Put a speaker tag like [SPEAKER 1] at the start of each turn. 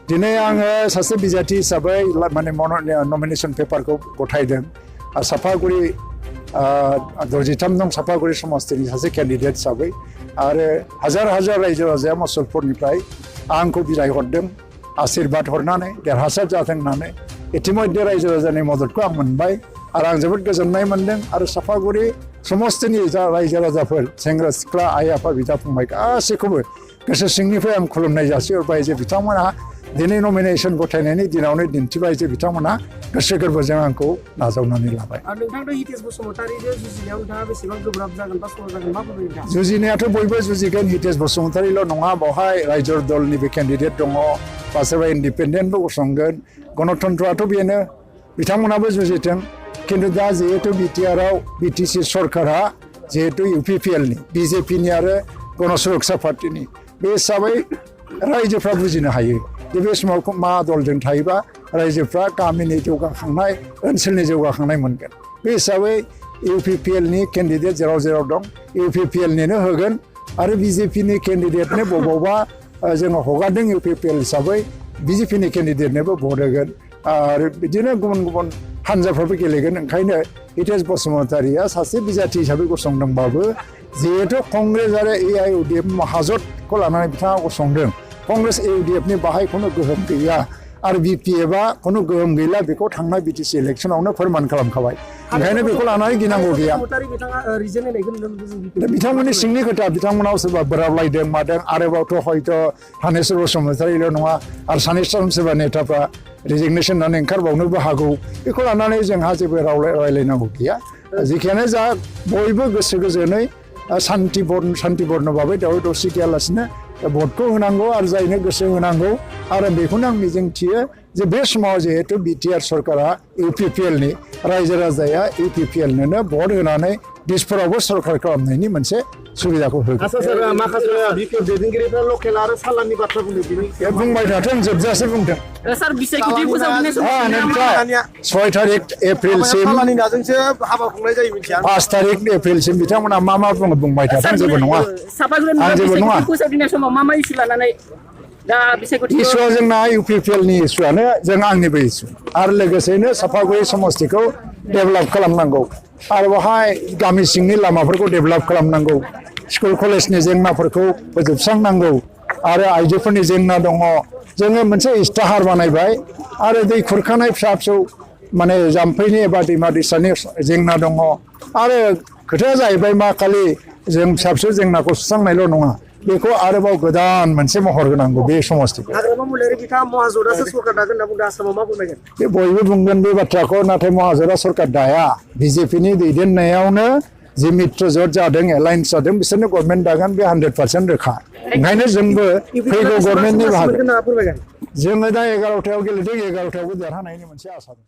[SPEAKER 1] दिनै आङो सासे बिजाथि हिसाबै माने नमिनेशन पेपारखौ गथायदों साफागुरि 63 नं साफागुरि समस्तिनि सासे केन्डिडेट हिसाबै आरो हाजार हाजार रायजो राजाया मुसलपुरनिफ्राय आंखौ बिलाइ हरदों आशीर्बाद हरनानै देरहासार जाथों होननानै इतिमध्य रायजो राजानि मददखौ आं मोनबाय आरो आं जोबोद गोजोननाय मोनदों आरो साफागुरि समस्तिनि जा रायजो राजाफोर सेंग्रा सिख्ला आइ आफा बिदा फंबाय गासैखौबो गोसो सिंनिफ्राय आं खुलुमनाय जासिहरबाय जे बिथांमोनहा दिनै नमिनेशन गथायनायनि दिनावनो दिन्थिबाय जे बिथांमोनहा गोसो गोरबोजों आंखौ नाजावनानै लाबाय जुजिनायाथ' बयबो जुजिगोन हितेश बसुमतारिल' नङा बावहाय रायजो दलनि बे केन्डिडेट दङ बा सोरबा इन्डिपेन्डेन्टबो गसंगोन गणतन्त्रआथ' बेनो बिथांमोनाबो जुजिथों किन्तु दा जिहेतु बिटिआरआव बिटिसि सरकारा जिहेतु इउपिपिएलनि बिजेपिनि आरो गण सुरक्षा पार्टिनि बे हिसाबै रायजोफ्रा बुजिनो हायो जे बे समाव मा दलजों थायोबा रायजोफ्रा गामिनि जौगाखांनाय ओनसोलनि जौगाखांनाय मोनगोन बे हिसाबै इउपिपिएलनि केन्डिडेट जेराव जेराव दं इउपिपिएलनिनो होगोन आरो बिजेपिनि केन्डिडेटनो बबावबा जोङो हगारदों इउपिपिएल हिसाबै बिजेपिनि केन्डिडेटनोबो भट होगोन आरो बिदिनो गुबुन गुबुन हानजाफ्राबो गेलेगोन ओंखायनो हितेश बसुमतारिया सासे बिजाथि हिसाबै गसंदोंबाबो जिहेतु कंग्रेस आरो एआइइउडिएफ महाजोतखौ लानानै बिथाङा गसंदों कंग्रेस एइउडिएफनि बाहाय खुनु गोहोम गैया आरो बिपिएफआ खुनु गोहोम गैला बेखौ थांनाय बिटिसि इलेक्सनावनो फोरमान खालामखाबाय ओंखायनो बेखौ लानानै गिनांगौ गैया बिथांमोननि सिंनि खोथा बिथांमोनाव सोरबा बोराबलायदों मादों आरोबावथ' हयथ' थानेस्वर बसुमतारिल' नङा आरो सानैसो सोरबा नेताफ्रा रिजिगनेसन होनानै ओंखारबावनोबो हागौ बेखौ लानानै जोंहा जेबो रायलायनांगौ गैया जेखियानो जा बयबो गोसो गोजोनै शान्ति बर्न भाबै दावराव दावसि गैयालासिनो भटखौ होनांगौ आरो जायनो गोसो होनांगौ आरो बेखौनो आं मिजिंथियो जे बे समाव जिहेतु बिटिआर सरकारा इउपिपिएलनि रायजो राजाया इउपिपिएलनोनो भट होनानै दिसपुरावबो सरकार खालामनायनि मोनसे सुबिदाखौ होगोन बुंबाय थाथों जोबजासे बुंथों 6 तारिख एप्रिलसिम 5 तारिख एप्रिलसिम बिथांमोना मा बुङो बुंबाय थाथों जेबो नङा आं जेबो नङा इसुआ जोंना इउपिपिएलनि इसुआनो जों आंनिबो इसु आरो लोगोसेनो साफागुरि समस्तिखौ डेभेलप खालामनांगौ आरो बेवहाय गामि सिंनि लामाफोरखौ डेभेलप खालामनांगौ स्कुल कलेजनि जेंनाफोरखौ फोजोबस्रांनांगौ आरो आइजोफोरनि जेंना दङ जोङो मोनसे इस्ताहार बानायबाय आरो दै खुरखानाय फिसा फिसौ माने जाम्फैनि एबा दैमा दैसानि जेंना दङ आरो खोथाया जाहैबाय मा खालि जों फिसा फिसौ जेंनाखौ सुस्रांनायल' नङा बेखौ आरोबाव गोदान मोनसे महर होनांगौ बे समस्तिखौ बे बयबो बुंगोन बे बाथ्राखौ नाथाय महाजोता सरकार दाया बिजेपिनि दैदेननायावनो जि मित्र जट जादों एलायन्स जादों बिसोरनो गभर्नमेन्ट दागोन बे 100% रोखा ओंखायनो जोंबो फैगौ गभर्नमेन्टनि बाहागो जोङो दा 11थायाव गेलेदों 11थायावबो देरहानायनि मोनसे आसा दं